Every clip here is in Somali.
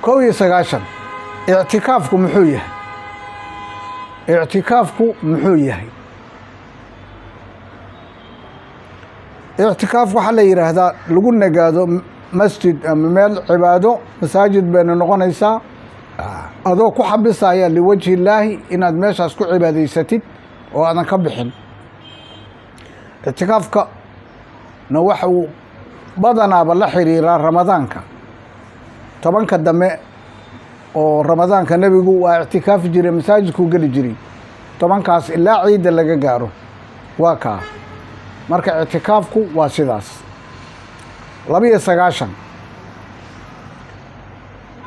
91, ictikaafku muxuu yahay? Ictikaafku muxuu yahay? Ictikaaf waxaa la yidhaahdaa lagu nagaado masjid ama meel cibaado, masaajid bayna noqonaysaa, adoo ku xabisaya liwajhi illaahi inaad meeshaas ku cibaadaysatid oo aadan ka bixin. Ictikaafka na waxa uu badanaaba la xiriiraa Ramadaanka, 10-ka dambe oo Ramadaanka. Nebigu waa ictikaafi jiray, masaajidkuu geli jiray 10-kaas ilaa ciidda laga gaaro. Waa kaa marka ictikaafku waa sidaas. 92,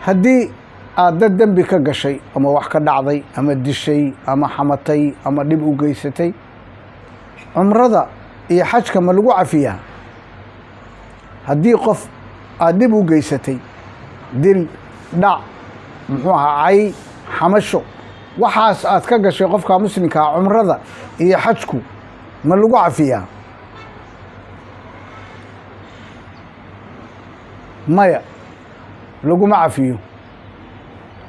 haddii aad dad dembi ka gashay ama wax ka dhacday ama dishay ama xamatay ama dhib u geysatay, cumrada iyo xajka ma lagu cafiyaa? Haddii qof aad dhib u geysatay, dil, dhac, muxuu ahaa, cay, xamasho, waxaas aad ka gashay qofka muslimkaa, cumrada iyo xajku ma lagu cafiyaa? Maya, laguma cafiyo.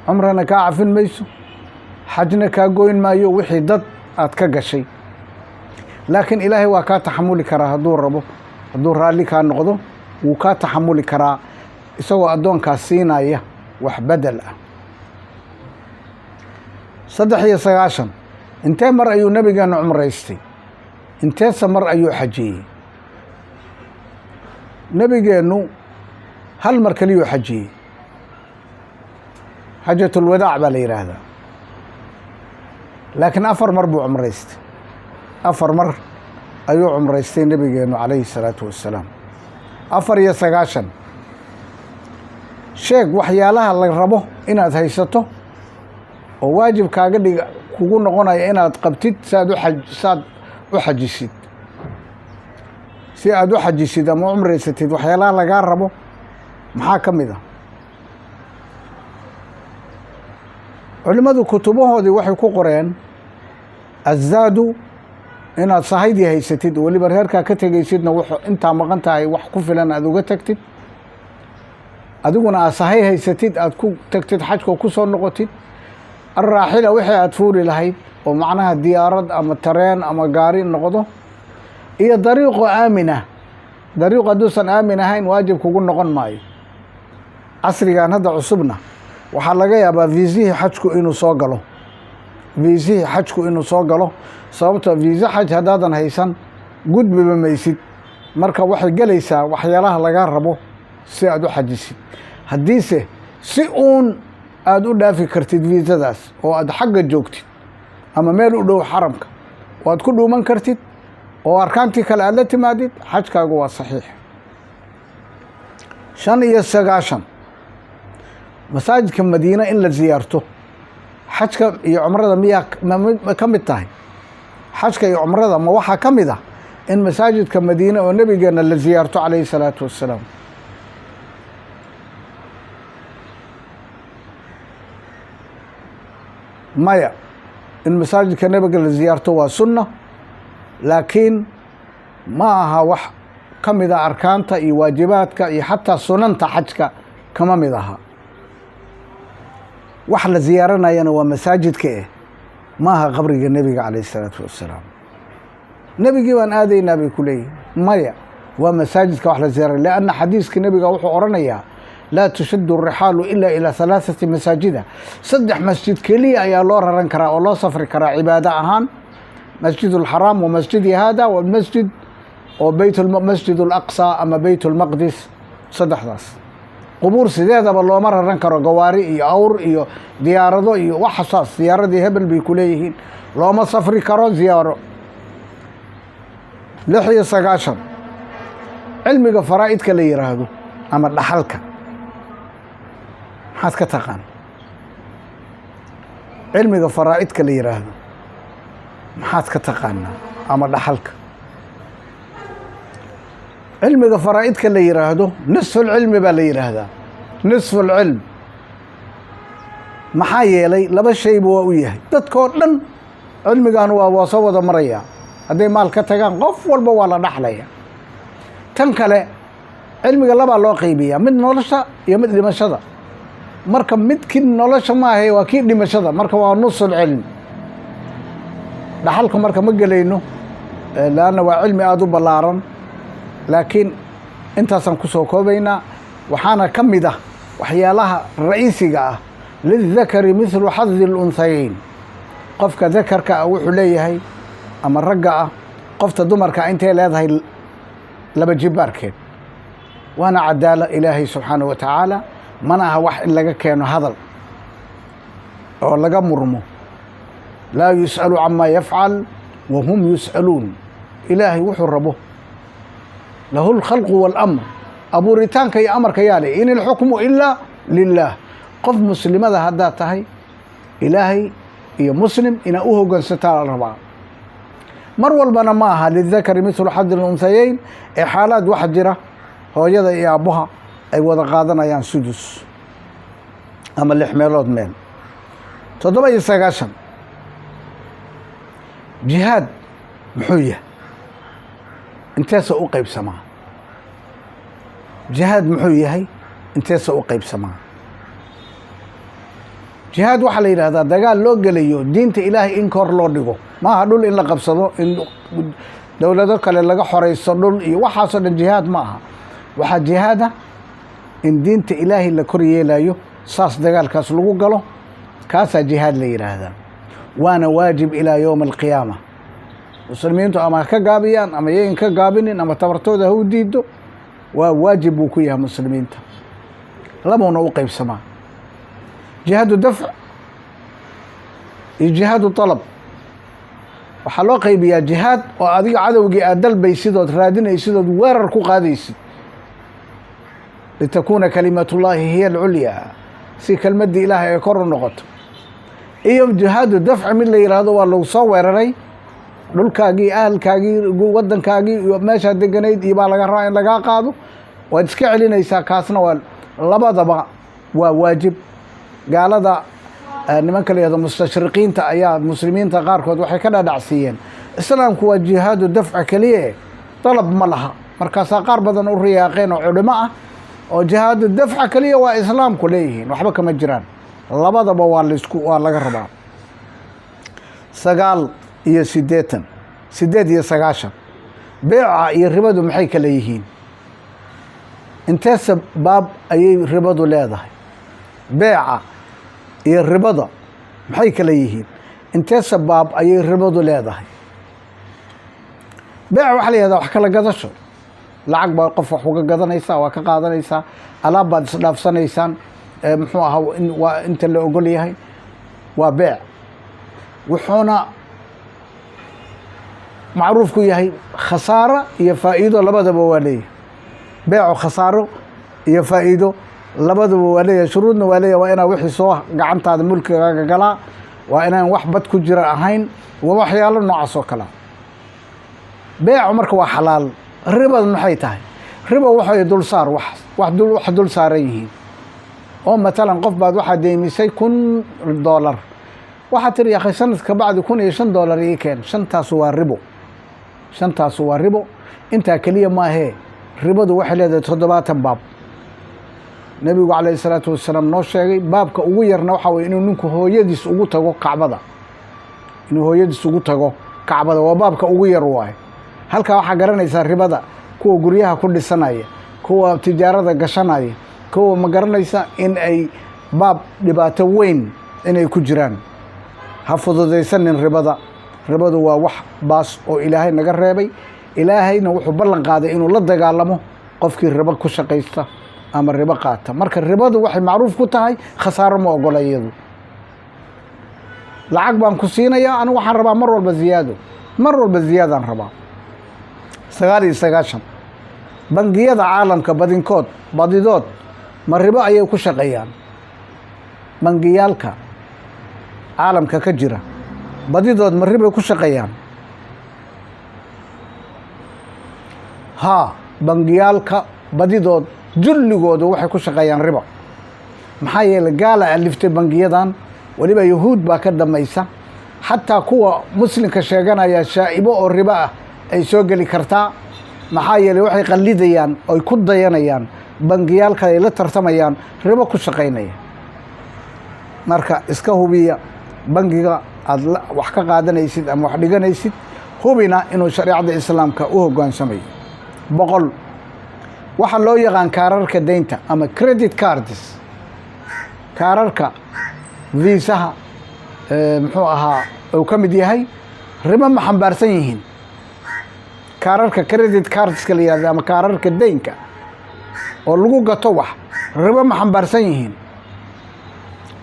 Cumrana kaa cafin mayso, xajna kaa goyn maayo wixii dad aad ka gashay. Laakiin Ilaahay waa kaa taxamuli karaa hadduu rabo, hadduu raalli kaa noqdo wuu kaa taxamuli karaa, isagoo addoonkaas siinaya wax bedel ah. 93, intee mar ayuu nabigeenu cumraystay, inteese mar ayuu xajiyey? Nebigeennu hal mar keliyuu xajiyey, xajatulwadaac baa la yidhaahdaa. Laakiin 4 mar buu cumraystay, 4 mar ayuu cumraystay nebigeenu calayhi salaatu wassalaam. 94, sheeg waxyaalaha la rabo inaad haysato oo waajib kaaga dhiga kugu noqonaya inaad qabtid saad u xajisid, si aad u xajisid ama u cumraysatid, waxyaalaha lagaa rabo maxaa ka mid ah? Culimmadu kutubahoodii waxay ku qoreen azaadu, inaad sahaydii haysatid, weliba reerkaa ka tegaysidna wuxuu intaa maqan tahay wax ku filan aad uga tagtid, adiguna aad sahay haysatid, aad ku tagtid xajka ku soo noqotid. Alraaxila, wixii aad fuuli lahayd oo macnaha diyaarad ama tareen ama gaari noqdo, iyo dariiqo aamin ah. Dariiqu hadduusan aamin ahayn waajib kugu noqon maayo. Casrigan hadda cusubna waxaa laga yaabaa viisihii xajku inuu soo galo, viisihii xajku inuu soo galo, sababtoo viisa xaj haddaadan haysan gudbiba maysid. Marka waxay gelaysaa waxyaalaha laga rabo si aad u xajisid. Haddiise si uun aada u dhaafi kartid viisadaas oo aad xagga joogtid ama meel u dhow xaramka oo aad ku dhuuman kartid oo arkaantii kale aad la timaadid, xajkaagu waa saxiix. 95, masaajidka Madiine in la ziyaarto xajka iyo cumrada miyaa ma ka mid tahay? Xajka iyo cumrada ma waxaa ka mid ah in masaajidka Madiine oo nebigeenna la ziyaarto calayhi salaatu wassalaam? Maya, in masaajidka nebiga la ziyaarto waa sunna, laakiin ma aha wax ka mid a arkaanta iyo waajibaadka iyo xataa sunanta xajka kama mid aha. Wax la ziyaaranayana waa masaajidka ma aha qabriga nebiga calayhi salaatu wassalaam. Nebigii baan aadaynaa bay ku leeyihin. Maya, waa masaajidka wax la ziyaaranaya, lianna xadiiska nebiga wuxuu odhanayaa laa tushaddu arixaalu ila ilaa 3 masaajida. 3 masjid keliya ayaa loo raran karaa oo loo safri karaa cibaado ahaan: masjid alxaraam wa masjidi hada wa masjid oo masjid alaqsa ama beyt almaqdis. 3daas qubuur sideedaba looma raran karo, gawaari iyo awr iyo diyaarado iyo waxasaas, diyaaradii hebel bay ku leeyihiin, looma safri karo ziyaaro. 96, cilmiga faraa'idka la yiraahdo ama dhaxalka maxaad ka taqaan? Cilmiga faraa'idka la yiraahdo maxaad ka taqaanaa ama dhaxalka? Cilmiga faraa'idka la yiraahdo nisfulcilmi baa la yidhaahdaa, nisfulcilm. Maxaa yeelay laba shayba waa u yahay dadkoo dhan cilmigan, waa soo wada maraya. Hadday maal ka tagaan qof walba waa la dhaxlaya. Tan kale cilmiga labaa loo qaybiyaa, mid nolosha iyo mid dhimashada. Marka midkii nolosha maahe, waa kii dhimashada. Marka waa nusul cilm dhaxalka. Marka ma gelayno, leanna waa cilmi aada u ballaaran, laakiin intaasaan kusoo koobaynaa. Waxaana ka mid ah waxyaalaha ra'iisiga ah: للذكر مثل حظ الأنثيين. Qofka dakarka ah wuxuu leeyahay, ama ragga ah, qofta dumarka intay leedahay laba jibaarkeed. Waana cadaala Ilaahay subxaanahu wa tacaala. Mana aha wax in laga keeno hadal oo laga murmo. لا يسأل عما يفعل وهم يسألون. Ilaahay wuxuu rabo, له الخلق والأمر. Abuuritaanka iyo amarka yaa le. إن الحكم إلا لله. Qof muslimada haddaad tahay, Ilaahay iyo muslim inaa u hogaansataa la rabaa mar walbana. Ma aha للذكر مثل حظ الأنثيين ee xaalaad waxa jira hooyada iyo aabbaha ay wada qaadanayaan sudus ama lix meelood meel. 97, jihaad muxuu yahay? Inteesa u qaybsamaa? Jihaad muxuu yahay? Inteesa u qaybsamaa? Jihaad waxaa la yidhahdaa dagaal loo gelayo diinta Ilaahay in kor loo dhigo. Maaha dhul in la qabsado, in dowlado kale laga xoreysto dhul iyo waxaasoo dhan jihaad ma aha. Waxaa jihaada in diinta Ilaahay la kor yeelayo, saas dagaalkaas lagu galo, kaasaa jihaad la yidhaahdaa. Waana waajib ilaa yowma alqiyaama. Muslimiintu ama ha ka gaabiyaan ama yayn ka gaabinin ama tabartooda ha u diido, waa waajib buu ku yahay muslimiinta. Labuuna u qaybsamaa: jihaadu dafc iyo jihaadu طalab. Waxaa loo qaybiyaa jihaad oo adiga cadowgii aad dalbaysid ood raadinaysid ood weerar ku qaadaysid, لتكون كلمة الله هي العليا, si kelmaddii Ilaahay ay kor u noqoto, iyo jihaadu dafci mid la yidhaahdo waa lagu soo weeraray, dhulkaagii, ahalkaagii, waddankaagii iyo meeshaad deganayd iyo baa laga rabaa in lagaa qaado, waad iska celinaysaa. Kaasna waa labadaba waa waajib. Gaalada, nimanka la yihahdo mustashriqiinta, ayaa muslimiinta qaarkood waxay ka dhadhacsiiyeen islaamku waa jihaadu dafca keliye, dalab ma laha. Markaasaa qaar badan u riyaaqeen oo culimo ah oo jihaadu dafca keliya waa islaamku leeyihiin. Waxba kama jiraan, labadaba waa laisku waa laga rabaa. 89, 98, beeca iyo ribadu maxay kala yihiin? Inteese baab ayay ribadu leedahay? Beeca iyo ribada maxay kala yihiin? Inteese baab ayay ribadu leedahay? Beec waxaa la yihahdaa wax kala gadasho. Lacag baa qof wax uga gadanaysaa, waa ka qaadanaysaa, alaab baad isdhaafsanaysaan. Muxuu ahaa? Waa inta la ogol yahay waa beec. Wuxuuna macruuf ku yahay khasaaro iyo faa'iido, labadaba waa leeyahay. Beecu khasaaro iyo faa'iido labadaba waa leeyahay. Shuruudna waa leeyahay: waa inaa wixii soo gacantaada mulkigaaga galaa, waa inaan wax bad ku jira ahayn, waa waxyaalo noocaas oo kalea. Beecu marka waa xalaal. Ribad maxay tahay? Riba waxay dulsaar, wax dul saaran yihiin oo matalan qof baad waxaad deymisay $1000. Waxaad tiri: "Akhay, sanad ka bacdi $1005 ii keen." Shantaasu waa ribo, shantaasu waa ribo. Intaa keliya maahee, ribadu waxay leedahay 70 baab. Nebigu calayhi salaatu wasalaam noo sheegay. Baabka ugu yarna waxaa weye inuu ninku hooyadiis ugu tago Kacbada. Inuu hooyadiis ugu tago Kacbada waa baabka ugu yar waaye. Halkaa waxaa garanaysaa ribada kuwa guryaha ku dhisanaya, kuwa tijaarada gashanaya, kuwa ma garanaysa in ay baab dhibaato weyn inay ku jiraan. Ha fududaysanin ribada. Ribadu waa wax baas oo Ilaahay naga reebay. Ilaahayna wuxuu ballan qaaday inuu la dagaalamo qofkii ribo ku shaqaysta ama ribo qaata. Marka ribadu waxay macruuf ku tahay khasaaro ma ogola iyadu. Lacag baan ku siinayaa, anigu waxaan rabaa mar walba ziyaado, mar walba ziyaadaan rabaa. 99, bangiyada caalamka badinkood, badidood ma ribo ayay ku shaqeeyaan? Bangiyaalka caalamka ka jira badidood ma ribay ku shaqeeyaan? Haa, bangiyaalka badidood, julligoodu waxay ku shaqeeyaan riba. Maxaa yeelay, gaala aliftay bangiyadan, weliba Yahuud baa ka dambaysa. Xataa kuwa muslimka sheeganaya shaa'ibo oo ribo ah ay soo geli kartaa. Maxaa yeelay, waxay qallidayaan oy ku dayanayaan bangiyaal kale ay la tartamayaan ribo ku shaqaynaya. Marka iska hubiya bangiga aad wax ka qaadanaysid ama wax dhiganaysid, hubina inuu shareecada Islaamka u hoggaansamayo. 100, waxaa loo yaqaan kaararka deynta ama credit cards, kaararka Visaha, muxuu ahaa, uu ka mid yahay, ribo ma xambaarsan yihiin? Kaararka credit cardska la yihahdo ama kaararka deynka oo lagu gato wax, ribo ma xambaarsan yihiin?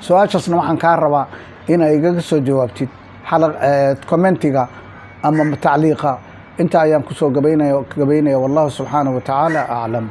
Su-aashaasna waxaan kaa rabaa inay igaga soo jawaabtid commentiga ama tacliiqa. Inta ayaan kusoo gabaynaya. Wallahu subxaanahu wa tacaala aclam.